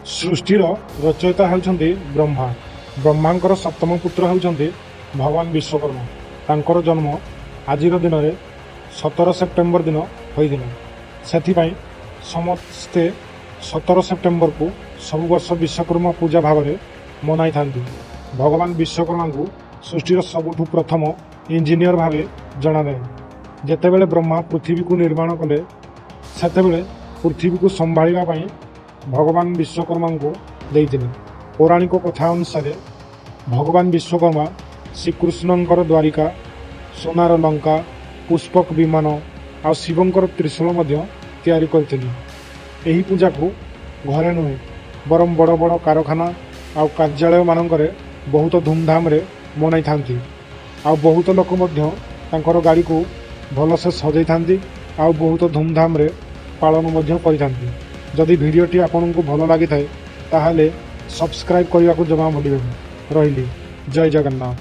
ସୃଷ୍ଟିର ରଚୟିତା ହେଉଛନ୍ତି ବ୍ରହ୍ମା। ବ୍ରହ୍ମାଙ୍କର ସପ୍ତମ ପୁତ୍ର ହେଉଛନ୍ତି ଭଗବାନ ବିଶ୍ୱକର୍ମା। ତାଙ୍କର ଜନ୍ମ ଆଜିର ଦିନରେ 17 ସେପ୍ଟେମ୍ବର ଦିନ ହୋଇଥିଲା। ସେଥିପାଇଁ ସମସ୍ତେ 17 ସେପ୍ଟେମ୍ବରକୁ ସବୁ ବର୍ଷ ବିଶ୍ୱକର୍ମା ପୂଜା ଭାବରେ ମନାଇଥାନ୍ତି। ଭଗବାନ ବିଶ୍ୱକର୍ମାଙ୍କୁ ସୃଷ୍ଟିର ସବୁଠୁ ପ୍ରଥମ ଇଞ୍ଜିନିୟର ଭାବେ ଜଣାଯାଏ। ଯେତେବେଳେ ବ୍ରହ୍ମା ପୃଥିବୀକୁ ନିର୍ମାଣ କଲେ, ସେତେବେଳେ ପୃଥିବୀକୁ ସମ୍ଭାଳିବା ପାଇଁ ଭଗବାନ ବିଶ୍ୱକର୍ମାଙ୍କୁ ଦେଇଥିଲେ। ପୌରାଣିକ କଥା ଅନୁସାରେ ଭଗବାନ ବିଶ୍ୱକର୍ମା ଶ୍ରୀକୃଷ୍ଣଙ୍କର ଦ୍ୱାରିକା, ସୁନାର ଲଙ୍କା, ପୁଷ୍ପକ ବିମାନ ଆଉ ଶିବଙ୍କର ତ୍ରିଶୂଳ ମଧ୍ୟ ତିଆରି କରିଥିଲେ। ଏହି ପୂଜାକୁ ଘରେ ନୁହେଁ, ବରଂ ବଡ଼ ବଡ଼ କାରଖାନା ଆଉ କାର୍ଯ୍ୟାଳୟମାନଙ୍କରେ ବହୁତ ଧୁମଧାମରେ ମନାଇଥାନ୍ତି। ଆଉ ବହୁତ ଲୋକ ମଧ୍ୟ ତାଙ୍କର ଗାଡ଼ିକୁ ଭଲସେ ସଜେଇଥାନ୍ତି ଆଉ ବହୁତ ଧୁମଧାମରେ ପାଳନ ମଧ୍ୟ କରିଥାନ୍ତି। ଯଦି ଭିଡ଼ିଓଟି ଆପଣଙ୍କୁ ଭଲ ଲାଗିଥାଏ, ତାହେଲେ ସବସ୍କ୍ରାଇବ୍ କରିବାକୁ ଜମା ଭୁଲିବେନି। ରହିଲି, ଜୟ ଜଗନ୍ନାଥ।